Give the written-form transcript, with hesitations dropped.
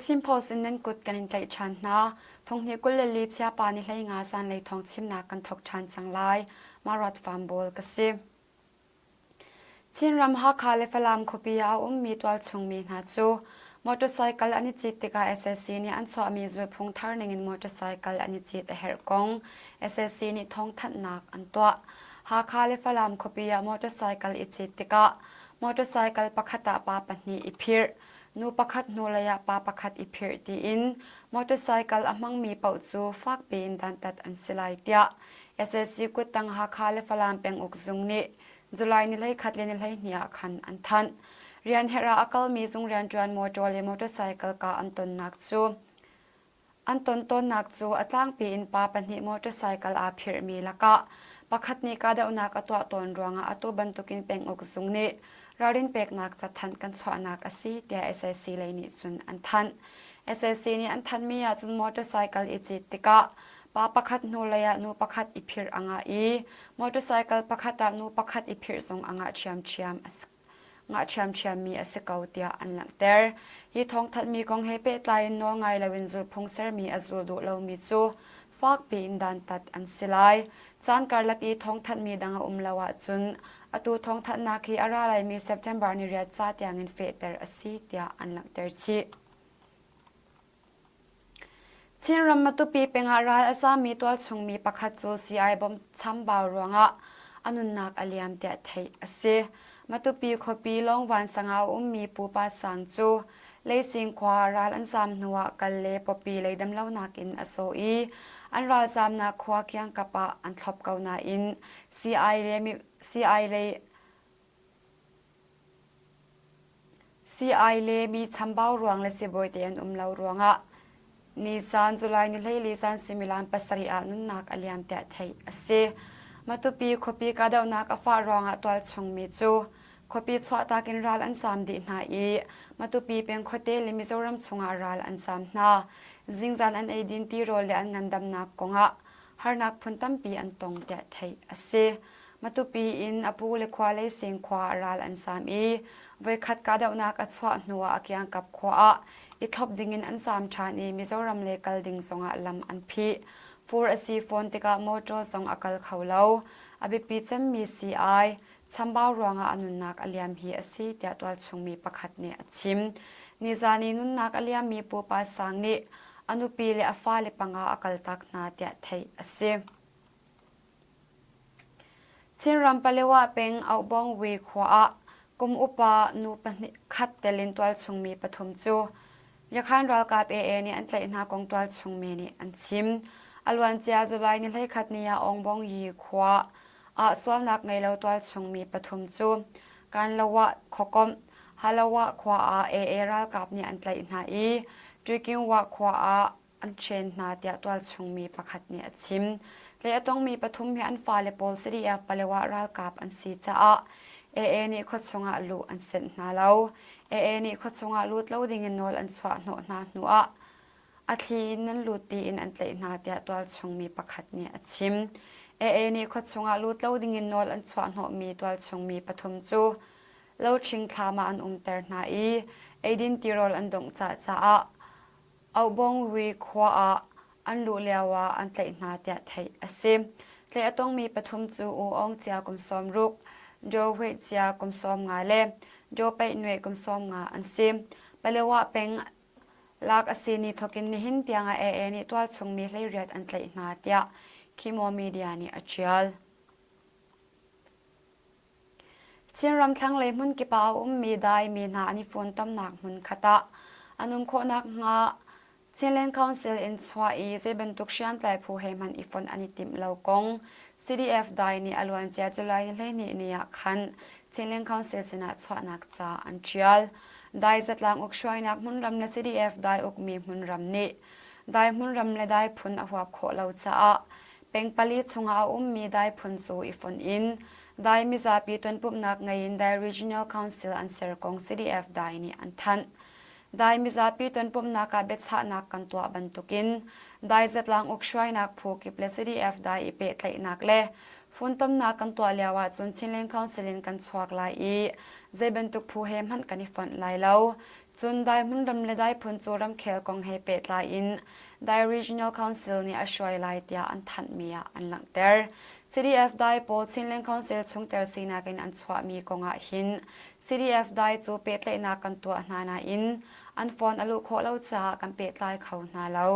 Chin Post in nan kut kan in tlaih ṭhan hna. Thonghnih 24 chiapa ni 15 zanlei thawng chimnak kan thawk ṭhan cang lai. Marat Farm Bawl ka si. Chinram Hakha le Falam khuapi ah a ummi tualchung mi hna cu motorcycle an i cit tikah SAC nih an chuahmi zulphung thar ningin motorcycle an i cit a herh kong SAC nih thawngthanhnak an tuah. Hakha le Falam khuapi ah motorcycle i cit tikah motorcycle pakhat ah pa pahnih i phirh, nu pakhat hnulei ah pa pakhat i phirh tiin motorcycle a hmangmi paoh cu fak piin dantat an si lai tiah SAC kuttang Hakha le Falam penguk zung nih July ni 11 le ni 12 ah khan an thanh. Rian herh ah a kalmi zung rianṭuan motor le motorcycle ka an tonnak cu An ton tawnnak cu a tlangpi in pa pahnih motorcycle aa phirhmi lakah pakhat nih kahdohnak a tuah tawn ruangah atu bantukin penguk zung nih ralrin peknak cathanh kan chuahnak a si tiah sac lei nih cun an thanh. Sac nih an thanhmi ahcun motorcycle i cit tikah pa pakhat hnulei ah nu pakhat i phirh a ngah i motorcycle pakhat ah nu pakhat i phirh zong a ngah ṭhiamṭhiam a si. ngah ṭhiamṭhiammi a si ko tiah an langhter. Hi thawngthanhmi kong he pehtlai in nawlngai loin zulphung sermi a zul duh lomi cu fakpi in dantat an si lai. Caan karlak i thawngthanhmi dang a um lo ahcun atu thawngthanhnak hi a ra laimi September ni riat ca tiangin fehter a si tiah an langhter chih. Chinram Matupi peng ah ral a zaammi tualchung mi pakhat cu sii-ai bawmh chambau ruangah a nunnak a liam tiah theih a si. Matupi khuapi Lawngvan sang ah a ummi Pu Pa Sang cu Leising khua ral an zaam hnuah kal le pawpi lei damlonak in a zaw i an ralzaamnak khua kiangkap ah an thlop ko nain sii-ai lei Sii-ai le mi chambau ruang le sibawi te an um lo ruangah nisan July ni 14 zan suimilam pasarih ah nunnak a liam tiah theih a si. Matupi khuapi kahdohnak a fah ruangah tualchung mi cu khuapi chuahtak in ral an zaam dih hna i Matupi peng khuate le Mizoram chungah ral an zaam hna. Zingzan an eidin tirawl le an ngandamnak kongah harnak phun tampi an tong tiah theih a si. Matupi in a pu le khua Leising khua ah ral an zaam i voikhat kahdohnak a chuah hnuah a kiangkap khua ah i thlop dingin an zaam ṭhan i Mizoram le kal ding zongah lam an phih. Fur a si fawn tikah motor zong a kal kho lo. A biapi cemmi sii-ai, chambau ruangah a nunnak a liam hi a si tiah tualchungmi pakhat nih a chim. Nizan i nunnak a liammi pupa sang nih a nupi le a fale panga a kaltak hna tiah theih a si. Chinram Palewa peng Auhbawngwi khua ah kum upa nu pahnih khat tel in tualchungmi pathum cu Yakhan ralkap AA nih an tlaih hna kong tualchungmi nih an chim. A luancia July ni 11 ni ah Aungbawngyi khua ah sualnak ngei lo tualchungmi pathum cu Kanlawah khuakomh Halawah khua ah AA ralkap nih an tlaih hna i Ṭikinwah khua ah an hren hna tiah tualchungmi pakhat nih a chim. Tlaih a tongmi pathum hi an fale pawl CDF Palewa ralkap an si caah AA nih khuachung ah luh an senh hna lo. AA nih khuachung ah lut lo dingin nawl an chuah hnawh hna hnuah a thli in nan lut tiin an tlaih hna tiah tualchungmi pakhat nih a chim. AA nih khuachung ah lut lo dingin nawl an chuah hnawhmi tualchungmi pathum cu lothring thlam ah an umter hna i eidin tirawl an dongh cah caah Auhbawngwi khua ah an luh lioah an tlaih hna tiah theih a si. Tlaih a tongmi pathum cu U Aung Cia kum 60, Daw Hweh Cia kum 50 le Daw Paih Nwe kum 50 an si. Palewa peng lak a si ni thawkin nihin tiangah AA nih tualchung mi 18 an tlaih hna tiah Khimo Media nih a ṭial. Chinram thlanglei hmunkip ah a ummi Daimi hna an i funtomnak hmunkhat ah an um khawhnak hnga Chinland Council in chuah i zei bantuk hriamtlai phu he hmanh i fonh an i timh lo kong CDF Dai nih a luancia July ni 12 ni ah khan Chinland Council sinah chuahnak ca an ṭial. Dai zatlang uk hruainak hmunram le CDF Dai ukmi hmunram nih Dai hmunram le Dai phun a huap khawh lo caah Peng pali chungah a ummi Dai phun cu i fonh in Dai mizapi tonpumhnak ngei in Dai Regional Council an ser kong CDF Dai nih an thanh. Dai mizapi tonpumhnak ah biachahnak kan tuah bantukin Dai zatlang uk hruainak phu kip le CDF Dai i pehtlaihnak le Funtomnak kan tuah lio ahcun Chinland Council in kan chuak lai i zei bantuk phu he hmanh kan i fonh lai lo. Cun Dai hmunram le Dai phun cu ramkhel kong he pehtlai in Dai Regional Council nih a hruai lai tiah an thanhmi ah an langhter. CDF Dai pawl Chinland Council chungtel sinak in an chuahmi kong ah hin CDF Dai cu pehtlaihnak kan tuah hna nain an phone a luh khawh lo caah kan pehtlai kho hna lo.